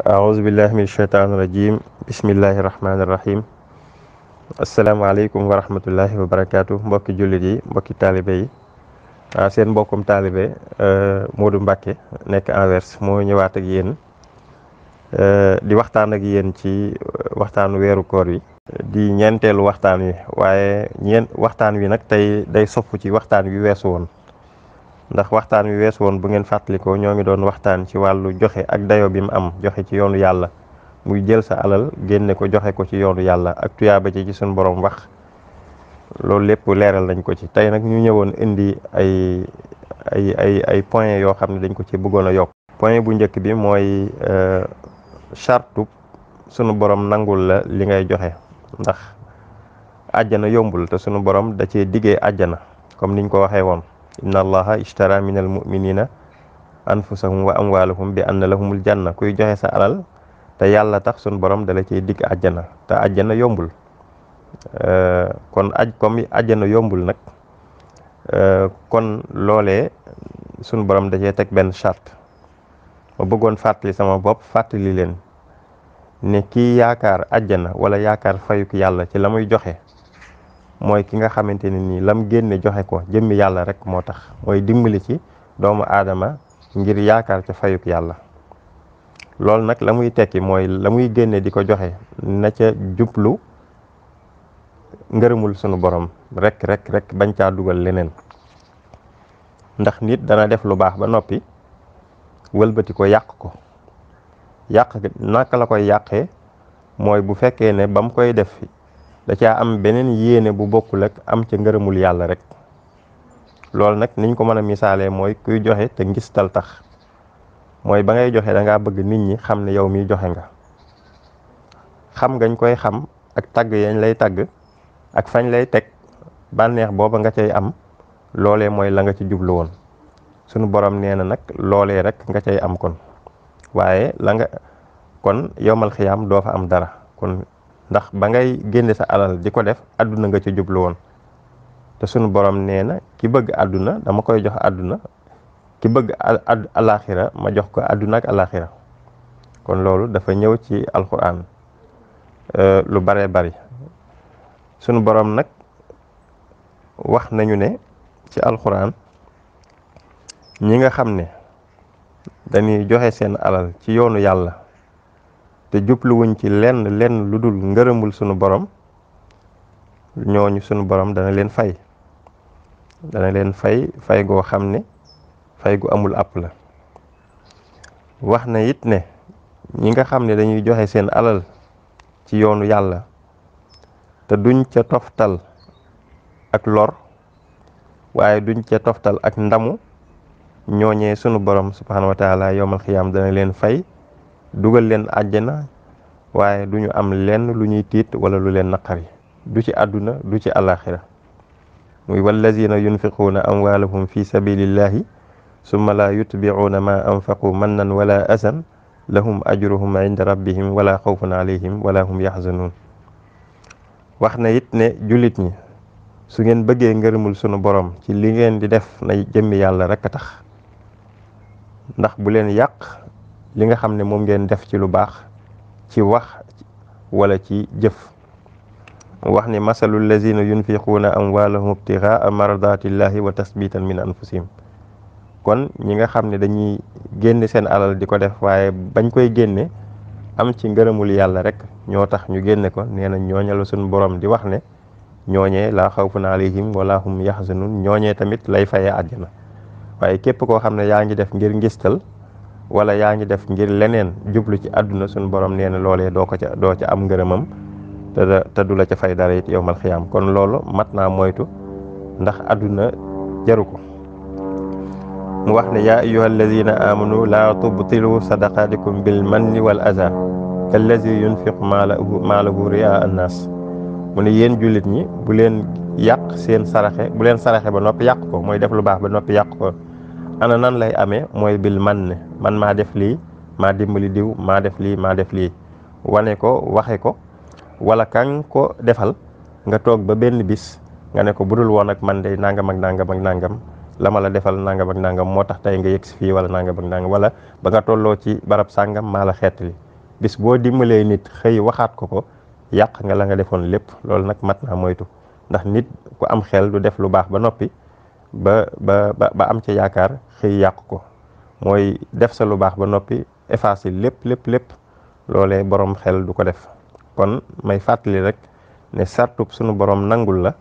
aousubillahi min sheytaan irajim bismillahi irrahmaniirrahim asalaamaaleykum wa rahmatullahi wa barakaatu mbokki jullit yi mbokki taalibe yi seen mbokkum taalibe Modou Mbacké nekk Anvers moo ñëwaat ak yéen di waxtaan ak yéen ci waxtaanu weeru koor yi di ñeenteelu waxtaan wi waaye waxtaan wi nag tey day sopp ci waxtaan wi weesu woon ndax waxtaan wi weesu woon bu ngeen fàttalikoo ñoo ngi doon waxtaan ci wàllu joxe ak dayo bi mu am joxe ci yoonu yàlla muy jël sa alal génne ko joxe ko ci yoonu yàlla ak tuyaaba ci suñu borom wax loolu lépp leeral nañ ko ci tey nag ñu ñëwoon indi ay point yoo xam ne dañ ko ci bëggoon a yokk. point bu njëkk bi mooy chartu sunu borom nangul la li ngay joxe ndax àjjana yombul te sunu borom da cee diggee àjjana comme niñ ko waxee woon. inna allaha ishtara min al muminina anfusahum wa amwalahum bi anna lahumul janna kuy joxe sa alal te yàlla tax sun borom dala ciy digg àjjana te àjjana yombul kon comme àjjana yombul nag kon loolee sun borom da cee teg benn charte ma bëggoon fàttali sama bopp fàttali leen ne kii yaakaar àjjana wala yaakaar fayuk yàlla ci la muy joxe mooy ki nga xamante ne nii lam génne joxe ko jëmmi yàlla rek moo tax mooy dimbali ci doomu aadama ngir yaakaar ca fayuk yàlla loolu nag la muy tekki mooy la muy génne di ko joxe na ca jublu ngërëmul sunu borom rek bañ caa dugal leneen ndax nit dana def lu baax ba noppi wëlbati ko yàq ko yàq naka la koy yàqee mooy bu fekkee ne ba mu koy def da caa am beneen yéene bu bokkul ak am ca ngërëmul yàlla rek loolu nag niñ ko mën a misaalee mooy kuy joxe te ngistal tax mooy ba ngay joxe da ngaa bëgg nit ñi xam ne yow miy joxe nga xam ngañ koy xam ak tagg yañ lay tagg ak fañ lay teg bànneex booba nga cay am loolee mooy la nga ci jublu woon sunu borom nee na nag loolee rek nga cay am kon waaye kon yowmal xiyaam doo fa am dara kon ndax ba ngay génne sa alal di ko def àdduna nga ci jublu woon te sunu borom nee na ki bëgg àdduna dama koy jox àdduna ki bëgg alaxira ma jox ko àdduna ak alaxira kon loolu dafa ñëw ci alquran lu bare bari sunu borom nag wax nañu ne ci alquran ñi nga xam ne dañuy joxe seen alal ci yoonu yàlla te jubluwuñ ci lenn lu dul ngërëmul sunu borom ñooñu sunu borom dana leen fay goo xam ne fay gu amul àpp la wax na it ne ñi nga xam ne dañuy joxe seen alal ci yoonu yàlla te duñ ca toftal ak lor waaye duñ ca toftal ak ndamu ñooñee sunu borom subhanahu wa taala yowmal xiyaam dana leen fay dugal leen àjjana waaye du ñu am lenn lu ñuy tiit wala lu leen naqari du ci àdduna du ci alaxira muy wallazina yunfiquuna amwaalahum fi sabilillahi summa la yutbicuuna ma anfaqu mannan wala asan lahum ajruhum inda rabbihim wala xawfun alayhim wala hum yaxzanuun wax na it ne jullit ñi su ngeen bëggee ngërëmul sunu borom ci li ngeen di def na jëmmi yàlla rek a tax ndax bu leen yàq li nga xam ne moom ngeen def ci lu baax ci wax wala ci jëf wax ni masalul lazina yunfiquuna amwaalahum ibtigaa mardatillahi wa tasbitan min anfusihim kon ñi nga xam ne dañuy génne seen alal di ko def waaye bañ koy génne am ci ngërëmul yàlla rek ñoo tax ñu génne ko nee na ñooñe la suñu borom di wax ne ñooñee laa xawfun alayhim wala hum yaxzanun ñooñee tamit lay fayee àjjana waaye képp koo xam ne yaa ngi def ngir ngistal wala yaa ngi def ngir leneen jublu ci àdduna suñu borom nee na loolee doo ca am ngërëmam te du la ca fay dara it yowmal xiyaam kon loolu mat naa moytu ndax àdduna jaru ko mu wax ne yaa ayyuha alladina amanu laa tubtilu sadaqaatikum bil manni wal aza kallazi yunfiqu maalahu riyaa annaas mu ne yéen jullit ñi bu leen yàq seen saraxe bu leen saraxe ba noppi yàq ko mooy def lu baax ba noppi yàq ko ana nan lay amee mooy bil man man maa def lii maa dimbali diw maa def lii wane ko waxe ko wala kan ko defal nga toog ba benn bis nga ne ko budul woon ak man de nangam ak nangam la ma la defal nangam ak nangam moo tax tey nga yegg si fii wala nangam ak nangam wala ba nga tolloo ci barab sàngam maa la xeetali bis boo dimbalee nit xëy waxaat ko yàq nga la nga defoon lépp. loolu nag mat naa moytu, ndax nit ku am xel du def lu baax ba noppi ba am ca yaakaar xëy yàq ko. mooy def sa lu baax ba noppi effacer lépp loolee borom xel du ko def. kon may fàttali rek ne sartub sunu borom nangul la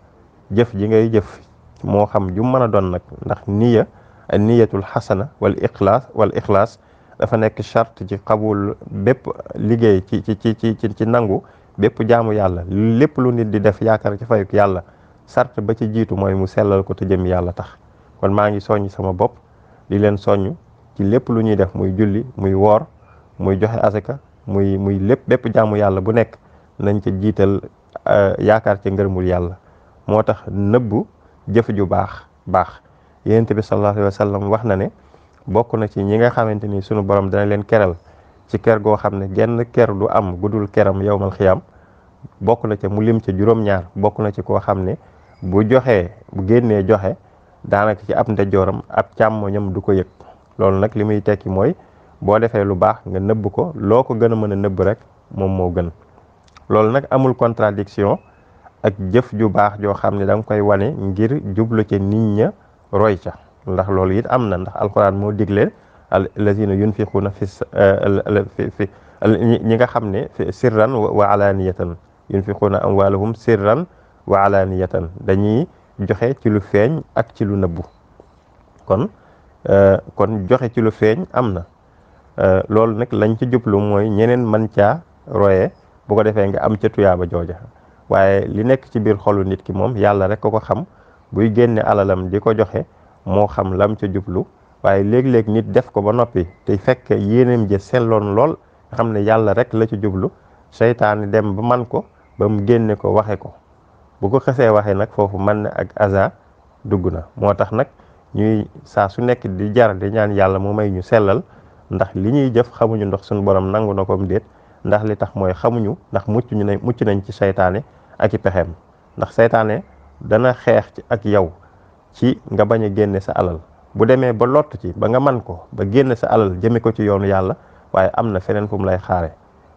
jëf ji ngay jëf moo xam ju mën a doon nag, ndax niyatul xasana wal ixlaas dafa nekk charte ci xabul bépp liggéey ci nangu bépp jaamu yàlla. lépp lu nit di def yaakaar ci fayuk yàlla, sart ba ci jiitu mooy mu sellal ko te jëm yàlla tax. kon maa ngi soññ sama bopp di leen soññ ci lépp lu ñuy def, muy julli, muy woor, muy joxe asaka, muy lépp bépp jaamu yàlla bu nekk nañ ca jiital yaakaar ci ngërëmul yàlla. moo tax nëbbu jëf ju baax Yonent bi sallallahu alayhi wa sallam wax na ne bokk na ci ñi nga xamante ni sunu borom dana leen keral ci ker goo xam ne genn ker du am gudul keram yowmal xiyaam. bokk na ca mu lim ca juróom-ñaar. bokk na ci koo xam ne bu génnee joxe daanaka ci ab ndeyjooram ab càmmoñam du ko yëg. loolu nag li muy tekki mooy boo defee lu baax nga nëbb ko, loo ko gën a mën a nëbb rek moom moo gën. loolu nag amul contradiction ak jëf ju baax joo xam ne da nga koy wane ngir jublu ca nit ña roy ca, ndax loolu it am na. ndax alxuraan moo digle allazina yunfiquuna fi ñi nga xam ne sirran wa alaaniyatan yunfiquuna amwaalahum sirran wa alaaniyatan dañuy joxe ci lu feeñ ak ci lu nëbbu. kon joxe ci lu feeñ am na. loolu nag lañ ci jublu mooy ñeneen man caa roye bu ko defee nga am ca tuyaaba jooja. waaye li nekk ci biir xolu nit ki moom yàlla rek ko xam. buy génne alalam di ko joxe moo xam lam ca jublu. waaye léeg-léeg nit def ko ba noppi te fekk yéeneem ja selloon lool nga xam ne yàlla rek la ci jublu, seytaane dem ba man ko ba mu génne ko waxe ko. bu ko xesee waxee nag foofu mën na ak aza dugg na. moo tax nag ñuy saa su nekk di jar di ñaan yàlla mu may ñu sellal, ndax li ñuy jëf xamuñu ndax suñu borom nangu na ko mu déet. ndax li tax mooy xamuñu ndax mucc nañ ci seytaane ak i pexeem. ndax seytaane dana xeex ci ak yow ci nga bañ a génne sa alal. bu demee ba lott ci ba nga man ko ba génne sa alal jëme ko ci yoonu yàlla, waaye am na feneen fu mu lay xaare.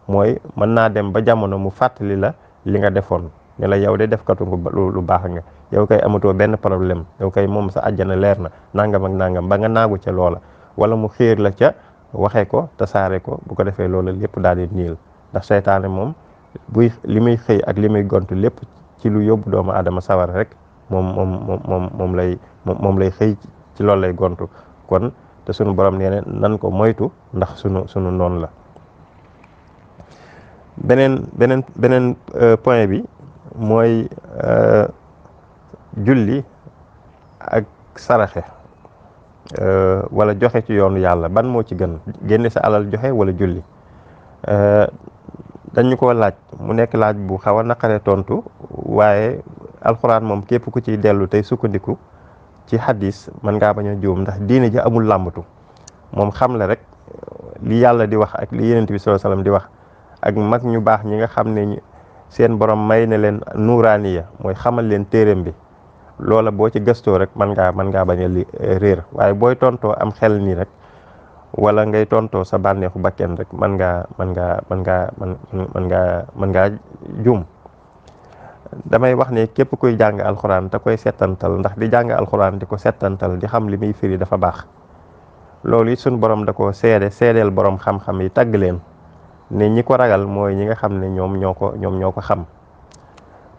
mooy mën naa dem ba jamono mu fàttali la li nga defoon ne la yow de defkatu lu baax nga, yow kay amatoo benn problème, yow kay moom sa àjjana leer na nangam ak nangam ba nga naagu ca loola. wala mu xiir la ca waxee ko tasaare ko, bu ko defee loola lépp daal di niil. ndax seytaane moom li muy xëy ak li muy gontu lépp ci lu yóbbu doomu aadama sawar rek moom lay xëy ci loolu lay gontu. kon te sunu borom nee nan ko moytu ndax sunu noonu la. beneen point bi mooy julli ak saraxe wala joxe ci yoonu yàlla, ban moo ci gën, génne sa alal joxe wala julli. dañu ko laaj mu nekk laaj bu xaw a naqaree tontu, waaye alxuraan moom képp ku ciy dellu tey sukkandiku ci hadis mën ngaa bañ a juum, ndax diine ji amul làmbatu. moom xam la rek li yàlla di wax ak li Yonent bi sallallahu alayhi wasallam di wax ak mag ñu baax ñi nga xam ne seen borom may na leen nuuraaniya, mooy xamal leen téereem bi. loola boo ci gëstoo rek mën ngaa bañ a réer. waaye booy tontoo am xel nii rek wala ngay tontoo sa bànneexu bakken rek mën ngaa juum. damay wax ne képp kuy jàng alxuraan te koy settantal, ndax di jàng alxuraan di ko settantal di xam li muy firi dafa baax. loolu it suñ borom da ko seedeel borom xam-xam yi tagg leen ne ñi ko ragal mooy ñi nga xam ne ñoom ñoo ko xam.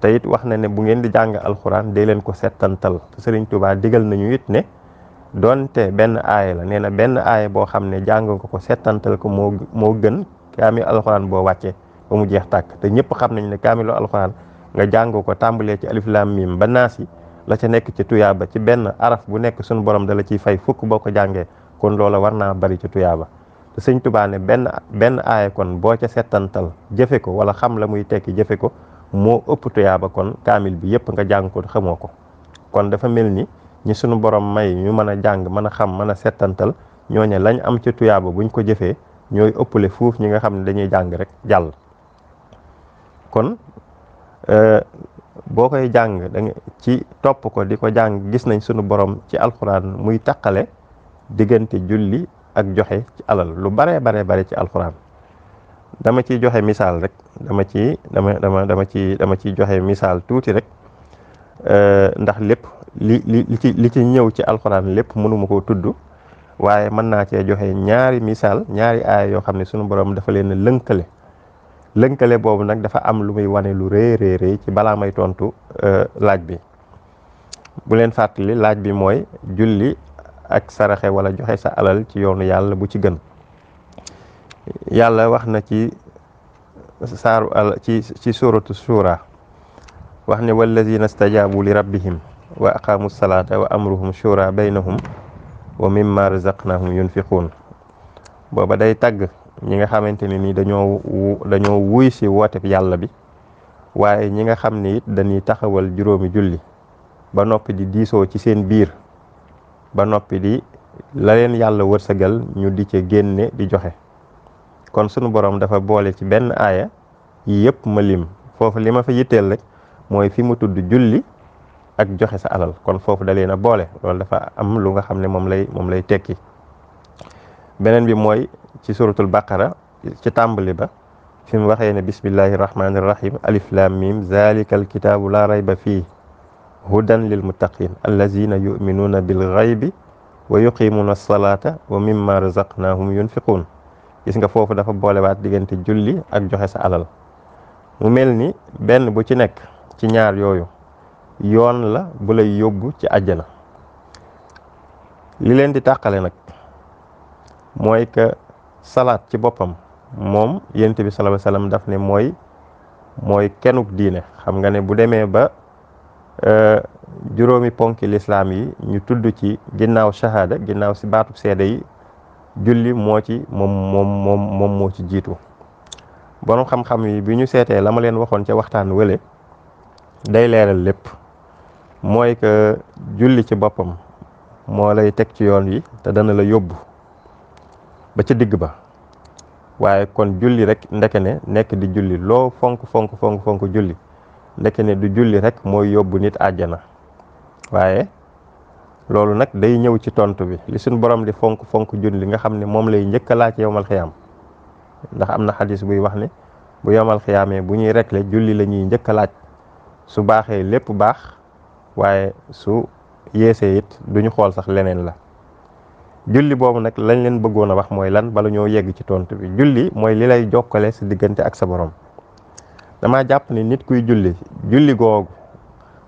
te it wax na ne bu ngeen di jàng alxuraan dee leen ko settantal. te Sëriñ Tuubaa digal nañu it ne doonte benn aaya la, nee na benn aaya boo xam ne jàng nga ko settantal ko moo gën kaamil alxuraan boo wàccee ba mu jeex tàkk. te ñëpp xam nañ ne kaamilu alxuraan nga jàng ko tàmbalee ci alif lam mim ba naas yi la ca nekk ci tuyaaba ci benn araf bu nekk suñu borom dala ciy fay fukk boo ko jàngee. kon loola war naa bari ci tuyaaba. te Sëñ Tuubaa ne benn aaya kon boo ca settantal jëfe ko wala xam la muy tekki jëfe ko moo ëpp tuyaaba kon kaamil bi yëpp nga jàng ko xamoo ko. kon dafa mel ni ñi sunu borom may ñu mën a jàng mën a xam mën a settantal ñooñe lañ am ci tuyaaba buñ ko jëfee ñooy ëppale fuuf ñi nga xam ne dañuy jàng rek jàll. kon boo koy jàng da nga ci topp ko di ko jàng gis nañ sunu borom ci alxuraan muy taqale diggante julli ak joxe ci alal lu bare ci alxuraan. dama ciy joxe misaal rek dama ciy joxe misaal tuuti rek ndax lépp li ci ñëw ci alxuraan lépp mënuma koo tudd waaye mën naa cee joxe ñaari misaal ñaari aaya yoo xam ne sunu borom dafa leen lënkale boobu nag dafa am lu muy wane lu rëy ci balaa may tontu laaj bi. bu leen fàttali laaj bi mooy julli ak saraxe wala joxe sa alal ci yoonu yàlla bu ci gën. yàlla wax na ci saaru ci suratu shura wax ne wallazina stajabu li rabbihim wa aqamu salata wa amruhum shura baynahum wa mimma razaqnahum yunfiqun. booba day tagg ñi nga xamante ne ni dañoo wuy si woote yàlla bi waaye ñi nga xam ne it dañuy taxawal juróomi julli ba noppi di diisoo ci seen biir ba noppi di la leen yàlla wërsëgal ñu di ci génne di joxe. kon sunu borom dafa boole ci benn aaya yi yëpp ma lim foofu li ma fa yitteel rek mooy fi mu tudd julli ak joxe sa alal kon foofu da leen a boole loolu dafa am lu nga xam ne moom lay tekki. beneen bi mooy ci suratul baqara ci tàmbali ba fi mu waxee ne bismillahi rahmani rahim alif lam mim zalikal kitaabu la rayba fii hudan lil muttaqin allazina yuminuuna bil ghaybi wa yuqimuuna as-salata wa mimma razaqnahum yunfiqun. gis nga foofu dafa boolewaat diggante julli ak joxe sa alal mu mel ni benn bu ci nekk ci ñaar yooyu yoon la bu lay yóbbu ci àjjana. li leen di tàqale nag mooy que salaat ci boppam moom yonent bi sallallahu alayhi wasallam daf ne mooy kenuk diine. xam nga ne bu demee ba juróomi ponki lislaam yi ñu tudd ci ginnaaw shahada ginnaaw si baatub seede yi julli moo ci jiitu. borom xam-xam yi bi ñu seetee la ma leen waxoon ca waxtaan wële day leeral lépp mooy que julli ci boppam moo lay teg ci yoon wi te dana la yóbbu ba ca digg ba. waaye kon julli rek ndeke ne nekk di julli loo fonk julli ndeke ne du julli rek mooy yóbbu nit àjjana. waaye loolu nag day ñëw ci tontu bi li suñ borom di fonk julli nga xam ne moom lay njëkk a laaj yowmal xiyaam ndax am na xadis buy wax ne bu yowmal xiyaamee bu ñuy rekle julli la ñuy njëkk a laaj su baaxee lépp baax waaye su yeesee it duñu xool sax leneen la. julli boobu nag lañ leen bëggoon a wax mooy lan bala ñoo yegg ci tontu bi julli mooy li lay jokkale sa diggante ak sa borom. dama jàpp ne nit kuy julli googu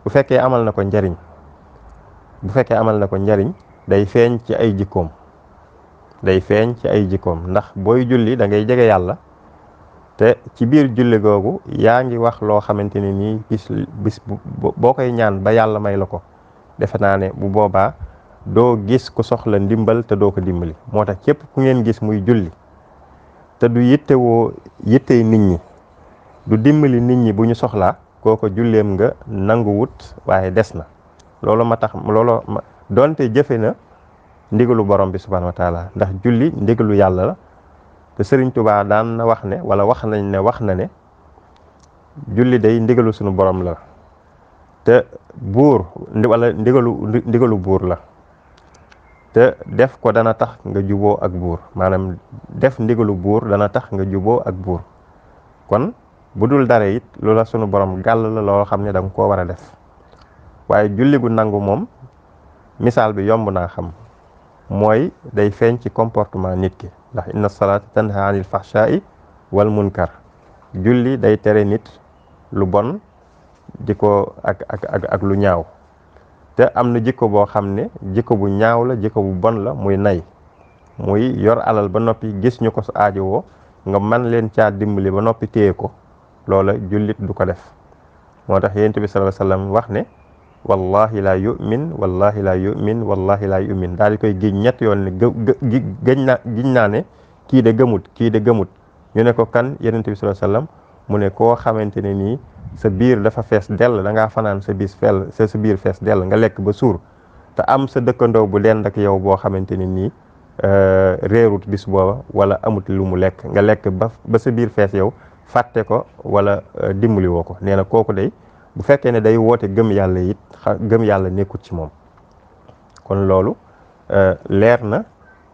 bu fekkee amal na ko njariñ day feeñ ci ay jikkoom ndax booy julli da ngay jege yàlla te ci biir julli googu yaa ngi wax loo xamante ne nii bis boo koy ñaan ba yàlla may la ko defe naa ne bu boobaa doo gis ku soxla ndimbal te doo ko dimbali. moo tax képp ku ngeen gis muy julli te du yittey nit ñi du dimbali nit ñi bu ñu soxlaa kooko julleem nga nanguwut waaye des na. loolu doonte jëfe na ndigalu borom bi subhanahu wa taala ndax julli ndigalu yàlla la te Sëriñ Tuubaa daan na wax ne wala wax na ne julli day ndigalu sunu borom la te buur wala ndigalu buur la te def ko dana tax nga juboo ak buur maanaam def ndigalu buur dana tax nga juboo ak buur. kon bu dul dara it loola sunu borom gàll la loo xam ne da nga koo war a def. waaye julli gu nangu moom misaal bi yomb naa xam mooy day feeñ ci comportement nit ki ndax inna salaata tanha anil fahsha'i wal munkar. julli day tere nit lu bon di ko ak lu ñaaw te am na jikko boo xam ne jikko bu ñaaw la jikko bu bon la muy nay muy yor alal ba noppi gis ñu ko su aajowoo nga man leen caa dimbali ba noppi téye ko loola jullit du ko def. moo tax yonent bi sallallahu alayhi wasallam wax ne wallahi la yu'min wallahi la yu'min wallahi la yu'min daal di koy giñ ñett yoon ne giñ naa ne kii de gëmut ñu ne ko kan yonent bi sallallahu alayhi wasallam mu ne koo xamante ne nii sa biir dafa fees dell da ngaa fanaan sa biir fees dell nga lekk ba suur te am sa dëkkandoo bu dend ak yow boo xamante ne nii réerut bis booba wala amut lu mu lekk nga lekk ba sa biir fees yow fàtte ko wala dimbali woo ko nee na kooku day bu fekkee ne day woote gëm yàlla it gëm yàlla nekkut ci moom. kon loolu leer na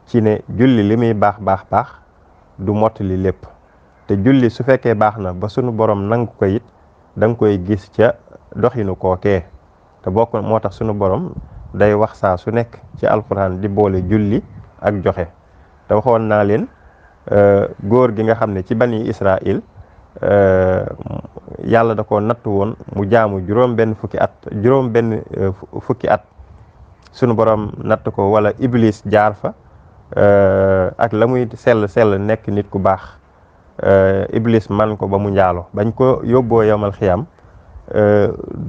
ci ne julli li muy baax du mottali lépp te julli su fekkee baax na ba sunu borom nangu ko it da nga koy gis ca doxinu kookee te bokk moo tax sunu borom day wax saa su nekk ci alxuraan di boole julli ak joxe te waxoon naa leen góor gi nga xam ne ci bani Israil yàlla da ko natt woon mu jaamu juróom benn fukki at sunu borom natt ko wala iblis jaar fa ak la muy sell nekk nit ku baax iblis man ko ba mu njaalo bañ ko yóbboo yowmal xiyam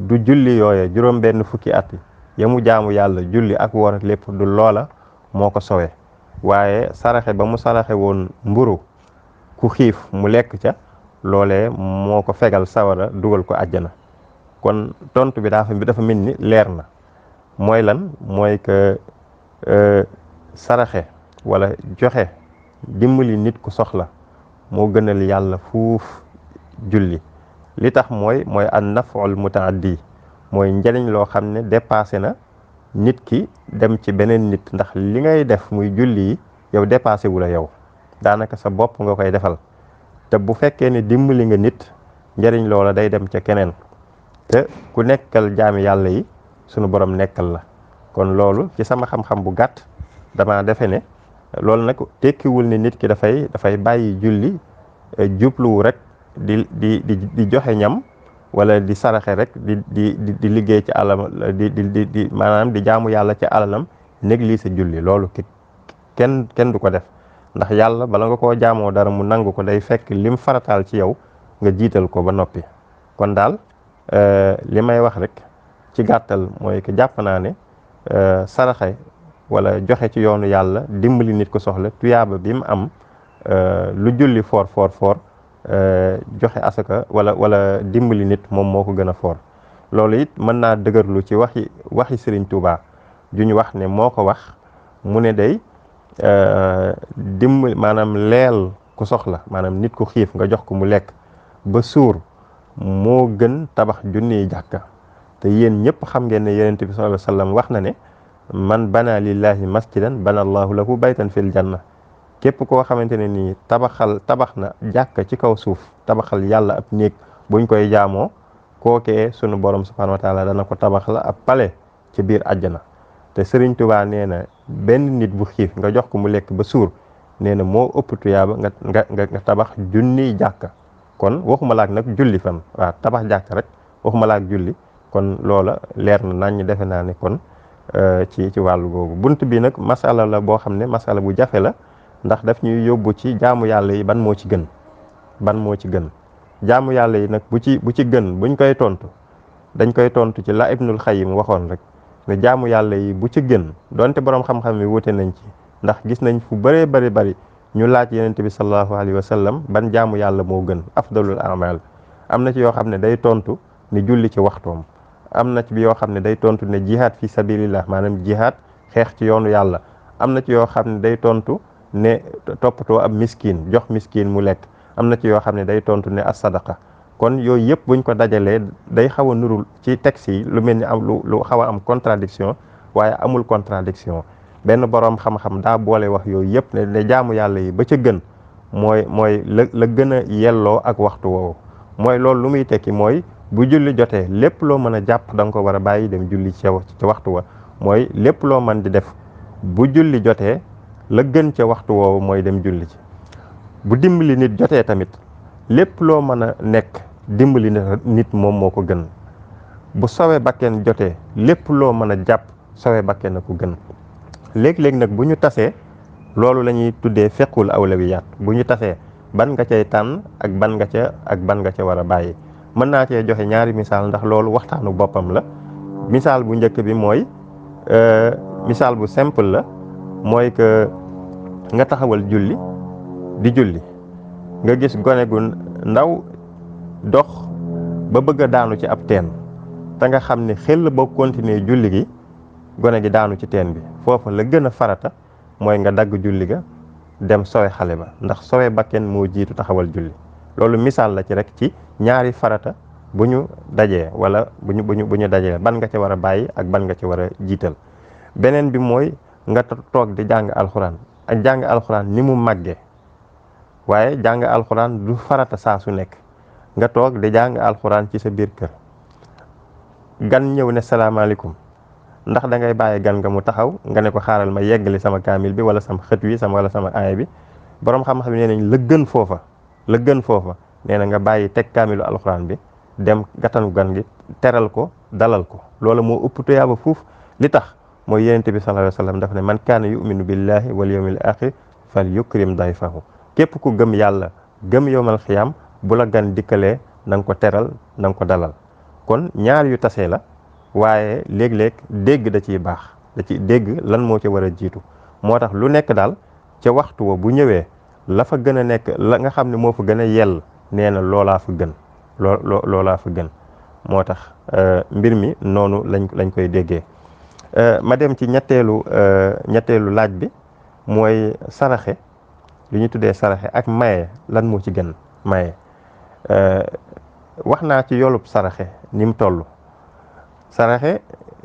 du julli yooye juróom benn fukki at ya mu jaamu yàlla julli ak woor lépp du loola moo ko sowe waaye saraxe ba mu saraxe woon mburu ku xiif mu lekk ca loolee moo ko fegal sawara dugal ko àjjana kon tontu bi dafa mel ni leer na mooy lan mooy que saraxe wala joxe dimbali nit ku soxla moo gënal yàlla fuuf julli li tax mooy an naf'ul mutaaddi mooy njëriñ loo xam ne dépassé na nit ki dem ci beneen nit ndax li ngay def muy julli yi yow dépassé wu la yow daanaka sa bopp nga koy defal te bu fekkee ne dimbali nga nit njëriñ loola day dem ca keneen te ku nekkal jaami yàlla yi sunu borom nekkal la kon loolu ci sama xam-xam bu gàtt dama defe ne loolu nag tekkiwul ne nit ki dafay bàyyi julli jubluwu rek di joxe ñam wala di saraxe rek di liggéey ci alalam di maanaam di jaamu yàlla ci alalam négli sa julli loolu kenn du ko def ndax yàlla bala nga koo jaamoo dara mu nangu ko day fekk lim farataal ci yow nga jiital ko ba noppi kon daal li may wax rek ci gàttal mooy que jàpp naa ne saraxe wala joxe ci yoonu yàlla dimbali nit ko soxla tuyaaba bi mu am lu julli foor joxe asaka wala dimbali nit moom moo ko gën a foor loolu it mën naa dëgërlu ci waxi Serigne Touba ju ñu wax ne moo ko wax mu ne day dimbali maanaam leel ku soxla maanaam nit ku xiif nga jox ko mu lekk ba suur moo gën tabax junniy jàkka te yéen ñëpp xam ngeen ne yonent bi sallallahu alayhi wasallam wax na ne man bana lillahi masjidan bana allahu lahu baytan fil janna képp koo xamante ne nii tabax na jàkka ci kaw suuf tabaxal yàlla ab néeg buñ koy jaamoo kookee sunu borom subhanahu wa taala dana ko tabax la ab pale ci biir àjjana te Serigne Touba nee na benn nit bu xiif nga jox ko mu lekk ba suur nee na moo ëpp tuyaaba nga tabax junniy jàkka kon waxuma laak nag julli fan waaw tabax jàkka rek waxuma laak julli kon loola leer na nañ ñu defe naa ne kon ci wàllu googu bunt bi nag masala la boo xam ne masala bu jafe la ndax daf ñuy yóbbu ci jaamu yàlla yi ban moo ci gën jaamu yàlla yi nag bu ci gën buñ koy tontu dañ koy tontu ci la Ibnul Xayyim waxoon rek ne jaamu yàlla yi bu ci gën donte boroom xam-xam yi wute nañ ci ndax gis nañ fu bëree bari ñu laaj Yonent bi sallallahu alayhi wa sallam ban jaamu yàlla moo gën afdalul amal am na ci yoo xam ne day tontu ne julli ci waxtoom am na ci yoo xam ne day tontu ne jihaad fi sabilillah maanaam jihaad xeex ci yoonu yàlla am na ci yoo xam ne day tontu ne toppatoo ab miskin jox miskin mu lekk am na ci yoo xam ne day tontu ne as sadaqa kon yooyu yëpp buñ ko dajalee day xaw a nurul ci texte yi lu mel ni am lu xaw a am contradiction waaye amul contradiction benn boroom xam-xam daa boole wax yooyu yëpp ne jaamu yàlla yi ba ca gën mooy la gën a yelloo ak waxtu woowu mooy loolu lu muy tekki mooy bu julli jotee lépp loo mën a jàpp da nga ko war a bàyyi dem julli ci waxtu wa mooy lépp loo mën di def bu julli jotee la gën ca waxtu woowu mooy dem julli ci bu dimbali nit jotee tamit lépp loo mën a nekk dimbali nit moom moo ko gën bu sowe bakken jotee lépp loo mën a jàpp sowe bakken a ko gën léeg-léeg nag bu ñu tasee loolu la ñuy tuddee fiqhul awlawiyaat bu ñu tasee ban nga cay tànn ak ban nga ca war a bàyyi mën naa cee joxe ñaari misaal ndax loolu waxtaanu boppam la misaal bu njëkk bi mooy misaal bu simple la mooy que nga taxawal julli di julli nga gis gone gu ndaw dox ba bëgg a daanu ci ab teen te nga xam ne xel boo continuer julli gi gone gi daanu ci teen bi foofa la gën a farata mooy nga dagg julli ga dem sowe xale ba ndax sowe bakken moo jiitu taxawal julli loolu misaal la ci rek ci ñaari farata bu ñu dajee wala bu ñu dajee ban nga ca war a bàyyi ak ban nga ca war a jiital beneen bi mooy nga toog di jàng alxuraan ak jàng alxuraan ni mu màggee waaye jàng alxuraan du farata saa su nekk nga toog di jàng alxuraan ci sa biir kër gan ñëw ne salaamaaleykum ndax da ngay bàyyi gan nga mu taxaw nga ne ko xaaral ma yeggali sama kaamil bi wala sama xët wi wala sama aaya bi boroom xam-xam nee nañ la gën foofa nee na nga bàyyi teg kaamilu alxuraan bi dem gatanu gan gi teral ko dalal ko loola moo ëpp tuyaaba fuuf li tax mooy yonent bi sallallahu alayhi wa sallam dafa ne man kaana yuminu billahi wal yawmil axir fal yukrim dayfahu képp ku gëm yàlla gëm yowmal xiyaam bu la gan dikkalee na nga ko teral na nga ko dalal kon ñaar yu tasee la waaye léeg-léeg dégg da ciy baax da ci dégg lan moo ci war a jiitu moo tax lu nekk daal ca waxtu wa bu ñëwee la fa gën a nekk la nga xam ne moo fa gën a yell nee na loolaa fa gën loolaa fa gën moo tax mbir mi noonu lañ koy déggee ma dem ci ñetteelu laaj bi mooy saraxe li ñu tuddee saraxe ak maye lan moo ci gën maye wax naa ci yoolub saraxe ni mu toll saraxe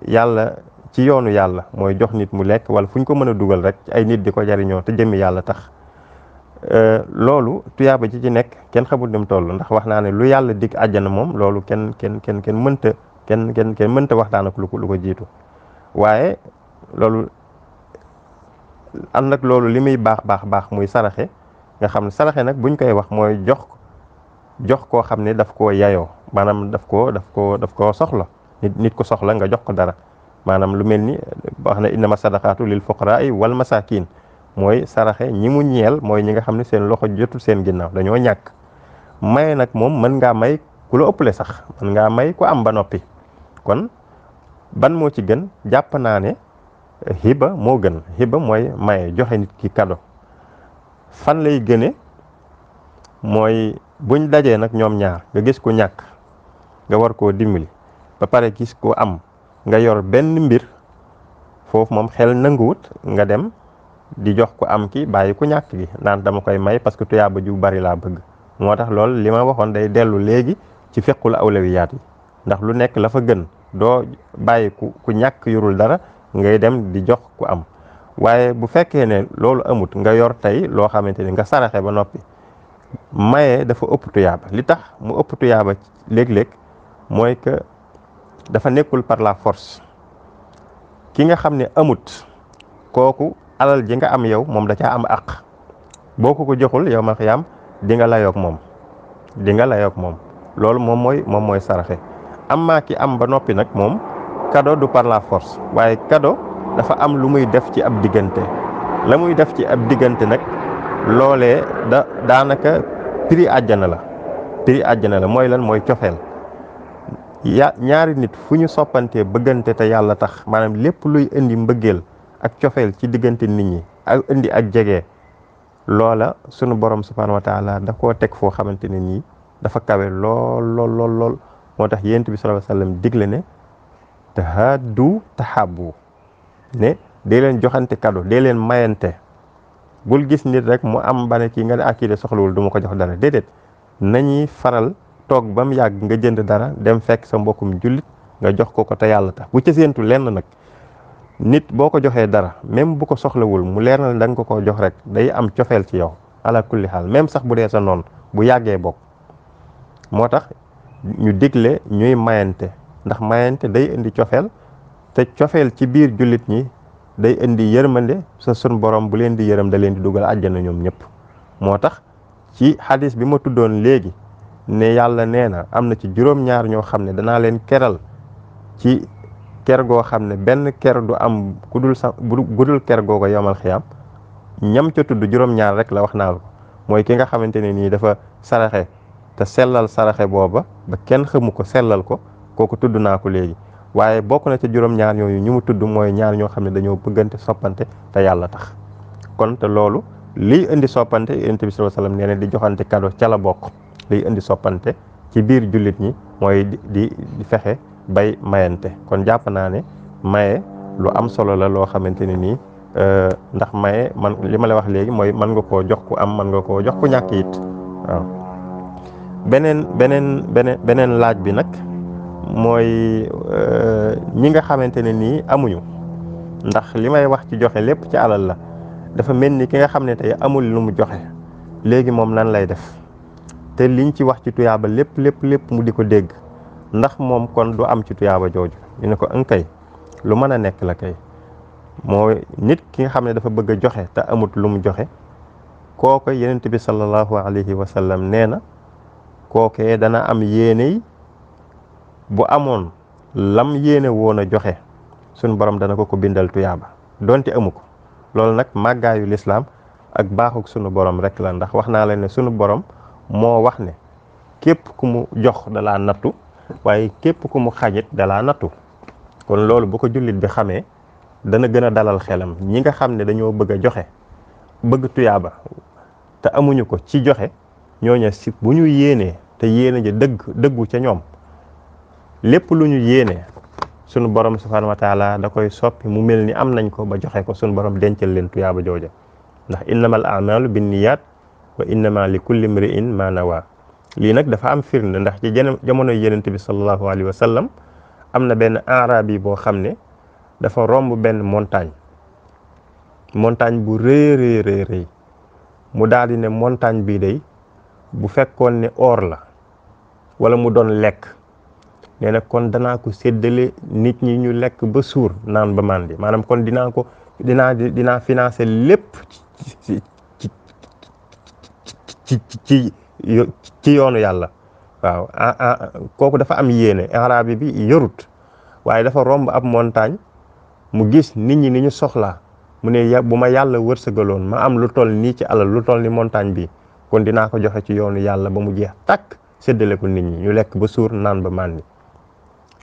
yàlla ci yoonu yàlla mooy jox nit mu lekk wala fu ñu ko mën a dugal rek ci ay nit di ko jariñoo te jëmmi yàlla tax loolu tuyaaba ji ci nekk kenn xamul ni mu toll ndax wax naa ne lu yàlla dig àjjana moom loolu kenn mënta waxtaan ak lu ko jiitu waaye loolu ànd ak loolu li muy baax muy saraxe nga xam ne saraxe nag buñ koy wax mooy jox koo xam ne daf koo yayoo maanaam daf koo soxla nit ko soxla nga jox ko dara maanaam lu mel ni wax na innama sadaqaatu lil fuqaraai wal masakin mooy saraxe ñi mu ñeel mooy ñi nga xam ne seen loxo jotul seen ginnaaw dañoo ñàkk maye nag moom mën ngaa may ku la ëppale sax mën ngaa may ku am ba noppi kon ban moo ci gën jàpp naa ne hiba moo gën hiba mooy maye joxe nit ki cadeau fan lay gëne mooy buñ dajee nag ñoom ñaar nga gis ku ñàkk nga war koo dimbali ba pare gis ko am nga yor benn mbir foofu moom xel nanguwut nga dem di jox ko am ki bàyyi ku ñàkk gi naan dama koy may parce que tuyaaba ju bari laa bëgg moo tax loolu li ma waxoon day dellu léegi ci fiqul awlawiyaat yi ndax lu nekk la fa gën doo bàyyi ku ñàkk yorul dara ngay dem di jox ku am waaye bu fekkee ne loolu amut nga yor tey loo xamante ni nga saraxe ba noppi maye dafa ëpp tuyaaba li tax mu ëpp tuyaaba léeg-léeg mooy que dafa nekkul par la force ki nga xam ne amut kooku alal ji nga am yow moom da caa am àq boo ko joxul yow ma xiyaam di nga layoog moom loolu moom mooy saraxe am maa ki am ba noppi nag moom cadeau du par la force waaye cadeau dafa am lu muy def ci ab diggante la muy def ci ab diggante nag loolee daanaka prix àjjana la mooy lan mooy cofeel ñaari nit fu ñu soppantee bëggante te yàlla tax maanaam lépp luy indi mbëggeel ak cofeel ci diggante nit ñi ak indi ak jege loola sunu borom subhanahu wa taala da koo teg foo xamante ne nii dafa kawe lool moo tax yonent bi sallallahu alayhi wasallam digle ne tahaadu tahabbu ne dee leen joxante cadeau dee leen mayante bul gis nit rek mu am ba ne kii nga ne ak kii de soxlawul du ma ko jox dara déedéet nañuy faral toog ba mu yàgg nga jënd dara dem fekk sa mbokkum jullit nga jox ko te yàlla tax bu ca séentu lenn nag nit boo ko joxee dara même bu ko soxlawul mu leer na da nga ko jox rek day am cofeel ci yow ala kulli xaal même sax bu dee sa noonu bu yàggee bokk moo tax ñu digle ñuy mayante ndax mayante day indi cofeel te cofeel ci biir jullit ñi day indi yërmande sa sun borom bu leen di yërëm da leen di dugal àjjana ñoom ñëpp moo tax ci xadis bi ma tuddoon léegi ne yàlla nee na am na ci juróom-ñaar ñoo xam ne danaa leen keral ci ker goo xam ne benn ker du am gudul ker googu yomal xiyam ñam ca tudd juróom-ñaar rek la wax naa ko mooy ki nga xamante ne nii dafa saraxe te sellal saraxe booba ba kenn xamu ko sellal ko kooku tudd naa ko léegi waaye bokk na ca juróom-ñaar yooyu ñu mu tudd mooy ñaar ñoo xam ne dañoo bëggante soppante te yàlla tax kon te loolu liy indi soppante yonent bi sallallahu alayhi wasallam nee na di joxante cadeau ca la bokk liy indi soppante ci biir jullit ñi mooy di fexe bay mayante kon jàpp naa ne maye lu am solo la loo xamante ne nii ndax maye man li ma la wax léegi mooy mën nga koo jox ku am mën nga koo jox ku ñàkk it waaw beneen laaj bi nag mooy ñi nga xamante ne nii amuñu ndax li may wax ci joxe lépp ci alal la dafa mel ni ki nga xam ne tey amul lu mu joxe léegi moom nan lay def te liñ ci wax ci tuyaaba lépp mu di ko dégg ndax moom kon du am ci tuyaaba jooju ñu ne ko ankay lu mën a nekk la kay mooy nit ki nga xam ne dafa bëgg a joxe te amut lu mu joxe kooku Yonent bi sallallahu alayhi wa sallam nee na kookee dana am yéene bu amoon lam yéene woon a joxe suñ borom dana ko bindal tuyaaba donte amu ko loolu nag màggaayu lislaam ak baaxuk sunu borom rek la ndax wax naa leen ne sunu borom moo wax ne képp ku mu jox dalaa nattu waaye képp ku mu xañit dalaa nattu kon loolu bu ko jullit bi xamee dana gën a dalal xelam ñi nga xam ne dañoo bëgg a joxe bëgg tuyaaba te amuñu ko ci joxe ñooñu si bu ñu yéenee te yéene ji dëggu ca ñoom lépp lu ñu yéene sunu borom subhanahu wa taala da koy soppi mu mel ni am nañ ko ba joxe ko sunu borom dencal leen tuyaaba jooja ndax innamal a'malu binniyat wa innama li kulli imri'in ma nawa lii nag dafa am firnde ndax ci jamono Yonent bi sallallahu alayhi wa sallam am na benn arabi boo xam ne dafa romb benn montagne bu rëy mu daal di ne montagne bii day bu fekkoon ne or la wala mu doon lekk nee na kon danaa ko séddale nit ñi ñu lekk ba suur naan ba màndi maanaam kon dinaa financer lépp ci yoonu yàlla waaw kooku dafa am yéene arabi bi yorut waaye dafa romb ab montagne mu gis nit ñi ni ñu soxlaa mu ne bu ma yàlla wërsëgaloon ma am lu toll nii ci alal lu toll ni montagne bi kon dinaa ko joxe ci yoonu yàlla ba mu jeex takk séddale ko nit ñi ñu lekk ba suur naan ba màndi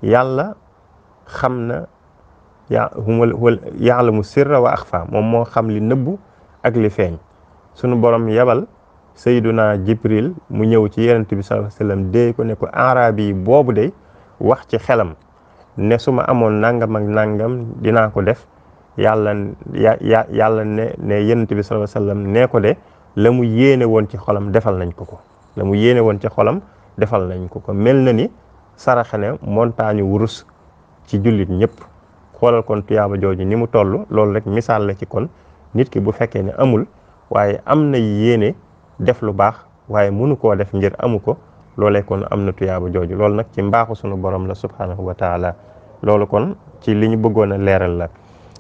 yàlla xam na ya'lamu sirra wa axfa moom moo xam li nëbbu ak li feeñ sunu borom yebal sayyiduna Jibril mu ñëw ci Yonent bi sallallahu alayhi wasallam dee ko ne ko arabi boobu de wax ci xelam ne su ma amoon nangam ak nangam dinaa ko def yàlla ne Yonent bi sallallahu alayhi wasallam nee ko de la mu yéene woon ci xolam defal nañ ko la mu yéene woon ci xolam defal nañ ko mel na ni saraxane montagne wurus ci jullit ñëpp xoolal kon tuyaaba jooju ni mu toll loolu rek misaal la ci kon nit ki bu fekkee ne amul waaye am na yéene def lu baax waaye mënu koo def ngir amu ko loolee kon am na tuyaaba jooju loolu nag ci mbaaxu sunu borom la subhanahu wa taala loolu kon ci li ñu bëggoon a leeral la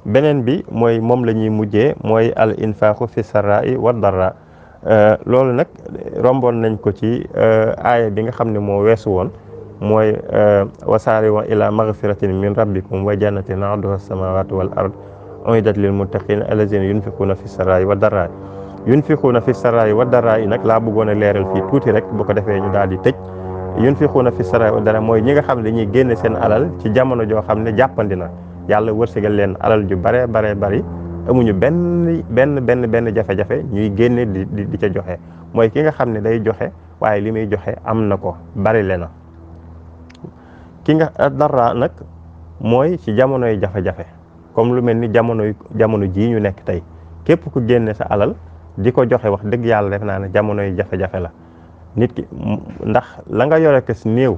beneen bi mooy moom la ñuy mujjee mooy al infaaxu fi sarra'i wa darra loolu nag romboon nañ ko ci aaya bi nga xam ne moo weesu woon mooy wasaari'u ila maghfiratin min rabbikum wa jannatin arduha as-samawati wal ard u'iddat lil muttaqin allazina yunfiquna fi sarra'i wa darra yunfiquuna fi sarra'i wa darra'i nag laa bëggoon a leeral fii tuuti rek bu ko defee ñu daal di tëj yunfiquuna fi sarra'i wa darra'i mooy ñi nga xam ne dañuy génne seen alal ci jamono joo xam ne jàppandi na yàlla wërsëgal leen alal ju bare bari amuñu benn jafe-jafe ñuy génne di ca joxe mooy ki nga xam ne day joxe waaye li muy joxe am na ko bari le na ki nga darra nag mooy ci jamonoy jafe-jafe comme lu mel ni jamono jii ñu nekk tey képp ku génne sa alal di ko joxe wax dëgg yàlla def naa ne jamonoy jafe-jafe la nit ki ndax la nga yore kes néew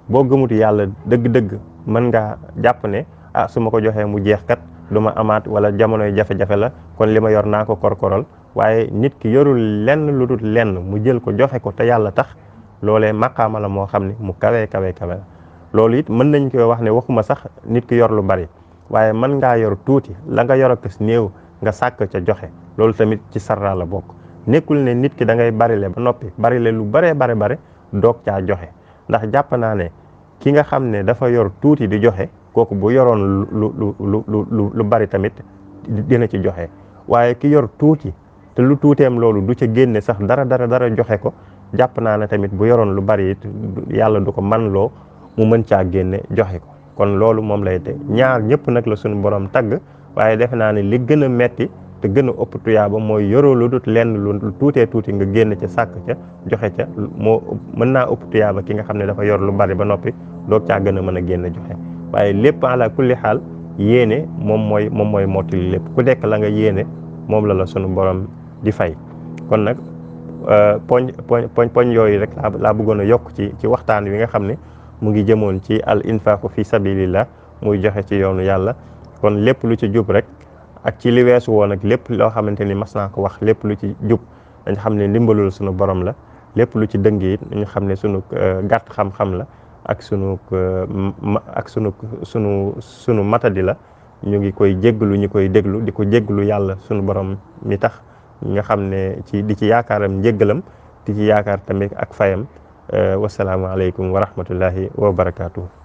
boo gëmut yàlla dëgg-dëgg mën ngaa jàpp ne su ma ko joxee mu jeex kat du ma amaat wala jamonoy jafe-jafe la kon li ma yor naa ko korkoral waaye nit ki yorul lenn lu dul lenn mu jël ko joxe ko te yàlla tax loolee maqaama la moo xam ne mu kawe la loolu it mën nañ koy wax ne waxuma sax nit ki yor lu bari waaye mën ngaa yor tuuti la nga yor kes néew nga sàkk ca joxe loolu tamit ci sarra la bokk nekkul ne nit ki da ngay barile ba noppi barile lu bare doog caa joxe ndax jàpp naa ne ki nga xam ne dafa yor tuuti di joxe kooku bu yoroon lu bari tamit dina ci joxe waaye ki yor tuuti te lu tuuteem loolu du ca génne sax dara joxe ko jàpp naa ne tamit bu yoroon lu bari it yàlla du ko man loo mu mën caa génne joxe ko kon loolu moom lay te ñaar ñëpp nag la suñu borom tagg waaye defe naa ne li gën a metti te gën a ëpp tuyaaba mooy yoroo lu dut lenn lu tuuti nga génn ca sàkk ca joxe ca moo mën naa ëpp tuyaaba ki nga xam ne dafa yor lu bari ba noppi doog caa gën a mën a génn joxe waaye lépp ala kulli xaal yéene moom mooy mottali lépp ku nekk la nga yéene moom la sunu borom di fay kon nag poñ yooyu rek laa bëggoon a yokk ci waxtaan wi nga xam ne mu ngi jëmoon ci al infaqu fi sabilillah muy joxe ci yoonu yàlla kon lépp lu ci jub rek ak ci li weesu woon ak lépp loo xamante ni mas naa ko wax lépp lu ci jub dañ xam ne ndimbalul sunu borom la. lépp lu ci dëng it ñu xam ne sunu gàtt xam-xam la ak sunu matadi la. ñu ngi koy jégglu ñu koy déglu di ko jégglu yàlla sunu borom mi tax nga xam ne di ci yaakaaram njéggalam di ci yaakaar tamit ak fayam. wasalaamaaleykum wa rahmatullahi wa barakaatu.